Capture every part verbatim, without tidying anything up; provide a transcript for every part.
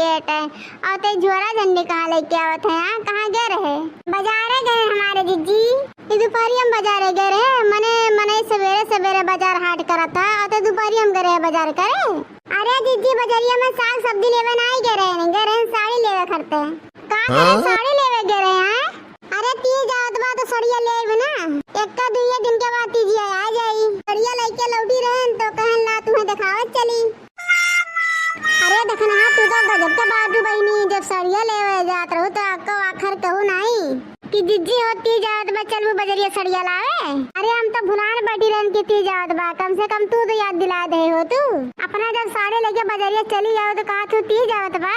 पेट है। अउ तै झोरा झंडी कहाँ लइके आवत है, हाँ? कहाँ गए रहे? बजारे गए हमारे जिज्जी। ई दुपहरिया में बजारे गए रहे, मने, मने सवेरे सवेरे बजार हाट करत है, अउ तै दुपहरिया में गए रहे बजार करे? अरे जिज्जी, बजरिया में साग सब्जी लेवे नाहीं गए रहे, गए रहे साड़ी लेवे खरते। का करे? हाँ? साड़ी लेवे गए रहे हैं? अरे तीज आवत बा तो सड़िया ले आइब ना, एक्का दुइये दिन के बाद तीजिया आ जाई। सड़िया लइके लौटी रहन तो कहन ला तुम्हें देखावत चली। अरे देखना, तू तो गजब के बाटू बहिनी, जब सड़िया लेवे जात रहू तो अक्को आखर कहू नाहीं कि जिज्जी हो तीज आवत बा, चलबू बजरिया सड़िया लावे। अरे हम तो भुलान बैठी रहन कि तीज आवत बा, कम से कम तू तो याद दिला दे हो तू। अपना जब साड़ी लेके बजरिया चली जाओ तो कहा तू तीज आवत बा,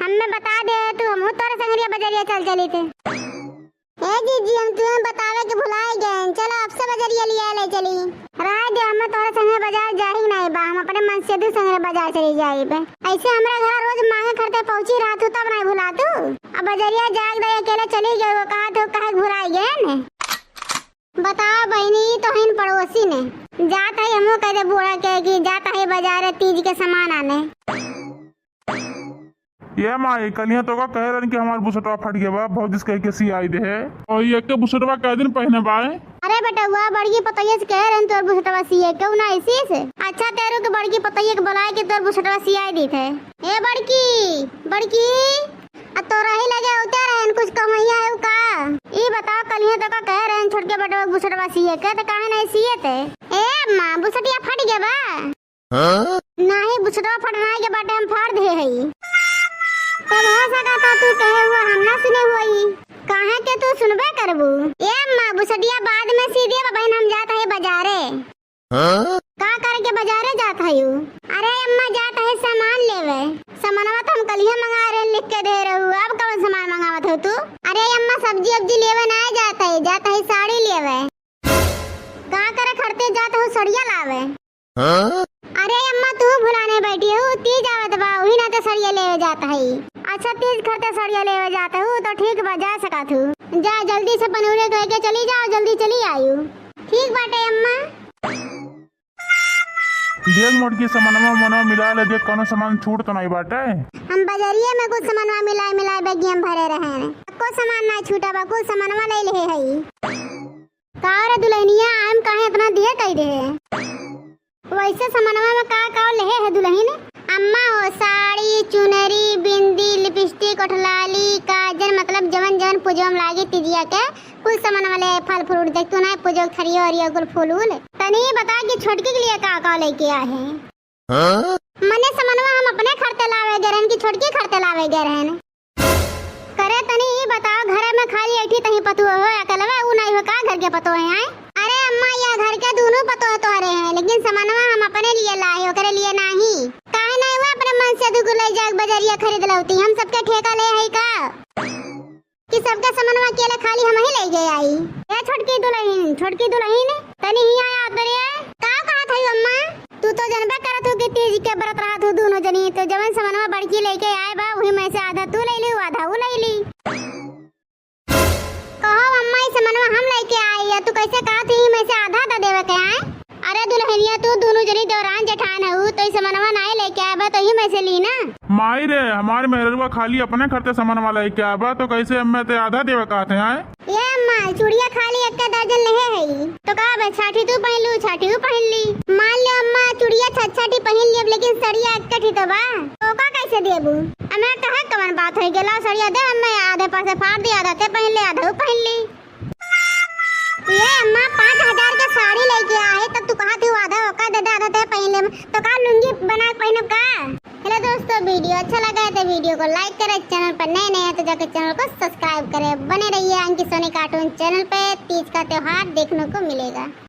हमें बता दे तू, हमहू तोरे संगरिया बजरिया चल चली थे। ए जीजी, हम तुम्हें बतावे के भुलाए गए। चलो, अब से बजरिया लिया ले चली। रहे दे, हमें तोरे संगे बजार जाही नहीं बा, हम अपने मन से दू संगे बजार चली जाइबे। ऐसे हमरा घर रोज मांगे खरते पहुंची रहत हूँ, तब नहीं भुला तू। अब बजरिया जाग दे, अकेले चली गए, वो कहा तो कहे भुलाई गए ने। बताओ बहिनी, ई तो हइन पड़ोसी ने। जात है, हमहू कह दे बूढ़ा के कि जात है बजारे तीज के सामान आने। ए माई, कलिया तोका कहे रहन कि हमार बुसटवा फट गया बा, भौजी से कह के सियाई दे है। अउ ई एक्के बुसटवा कै दिन पहिने बाए? अरे बेटउआ, बड़की पतोहिया से कहे रहन तोर बुसटवा सिए, केहू ना इसी से। अच्छा, तेरू के बड़की पतोहिया के बुलाए के तोर बुसटवा सियाई दीत है। ए बड़की, बड़की, आ तोरा ही लगे उते रहन, कुछ कमैया है का? ई बताओ, कलिया तोका कहे रहन छोटके बेटवा के बुसटवा सिए के, तो काहे नहीं सिए ते? ए अम्मा, बुसटिया फट गया बा? हाँ? नाही, बुसटवा फटनाए के बाटे, हम फाड़ दे हई। तब हो सकता तू कहे हुआ हम ना सुने हुई। काहे के तू सुनबे करबू? ए अम्मा, बुसटिया बाद में सी दिया बहिन, हम जात है बजारे। हाँ? का करके बजारे जात हयू? अरे अम्मा, जात है सामान लेवे। सामानवा तो हम कलिया मंगा रहे, लिख के दे रहू, अब कौन सामान मंगावत हो तू? अरे अम्मा, सब्जी अब्जी लेवे ना जात है, जात है साड़ी लेवे। का करे खरते जात हो सड़िया लावे? हाँ? अरे अम्मा, तू भुलाने बैठी हो, तीज आवत बा, वही ना तो सड़िया लेवे जात है। अच्छा, तीज खरते सड़िया लेवे जात हो तो ठीक बा, जा सकत हो। जा जल्दी से पनौरे कह के चली जाओ, जल्दी चली आयु। ठीक बाटे अम्मा। देख मोटकी, समनवा मनवा मिला ले, देख कौनो सामान छूट तो नहीं बाटे। हम बजरिया में कुछ समनवा मिलाए मिलाए बैगिया में भरे रहे हैं, को सामान ना छूटा बा, कुल समनवा ले ले हई। का रे दुल्हनिया, आम काहे इतना दिया कई दे? वैसे समनवा में का का लेहे है दुल्हन? अम्मा हो, साड़ी, चुनरी, बिंदी, लिपस्टिक, ओठलाली, काजल, मतलब जवन जवन पूजवा में लागी तीजिया के, कुल समनवा ले, फल फ्रूट। देख तू ना पूजो थरियो अरियो कुल फूल उल। तनी बता कि छोटकी के लिए का का लेके आए हैं? हाँ? मने समनवा हम अपने खरते लावे गए रहन कि छोटकी खरते लावे गए रहन? करे तनी ई बताओ, घरे में खाली ऐठी तही पतोह हो, अकेलवे ऊ नहीं हो का घर के पतोह हैं? अरे अम्मा, यह घर के दोनों पतोह तोहरे हैं, लेकिन समनवा हम अपने लिए लाए, ओकरे लिए नाही। काहे नहीं हुआ अपने मन से दुगो ले जाके बजरिया खरीद लौती, हम सबके ठेका ले है का? कि सबके समनवा अकेले खाली हम ही ले गए आई? ए छोटकी दुल्हन, छोटकी दुल्हन, तनी हिया आ तो रे। का कहत हई अम्मा? तू तो जनबे करत हो कि तीज के व्रत रहत हो दोनों जनी, तो जवन समनवा बड़की लेके आए बा, वही में से आधा तू ले ली, आधा ऊ ले ली। कहो अम्मा, ई समनवा हम लेके आए, या तू कैसे कहत ही में से आधा दे देवे के आए? अरे दुल्हनिया, तू दोनों जनी देवरान जेठान हऊ, तो ई समनवा नाई लेके आए बा, तो ही में से ली ना। माई रे, हमार मेहररुआ खाली अपने खरते समनवा लेके आए बा, तो कैसे अम्मा ते आधा देवे कहत है, आए? ए अम्मा, चूड़िया खाली एक्के दर्जन लेहे हई, तो का बे, छाठी तू पहिन लू, छाठी ऊ पहिन ली। मान लो अम्मा, चूड़िया छठ छाठी पहिन लियब, लेकिन सड़िया एक्के ठी तो बा, तो का कैसे देबू? अम्मा, कहा कवन बात होई गेला, सड़िया दे अम्मा, आधे पासे फाड़ दी, आधा ते पहिन ले, आधा ऊ पहिन ली। ए अम्मा, पाँच हजार के साड़ी लेके आए, तब तू कहत हऊ आधा ओका दे दे, आधा ते पहिन ले, तो का लुंगी बना के पहिनब का? Hello दोस्तों, video अच्छा लगा है तो video को like करें, channel पर नए नए हैं तो जाकर channel को subscribe करें, बने रहिए अंकित सोनी cartoon channel पे, तीज का त्योहार देखने को मिलेगा।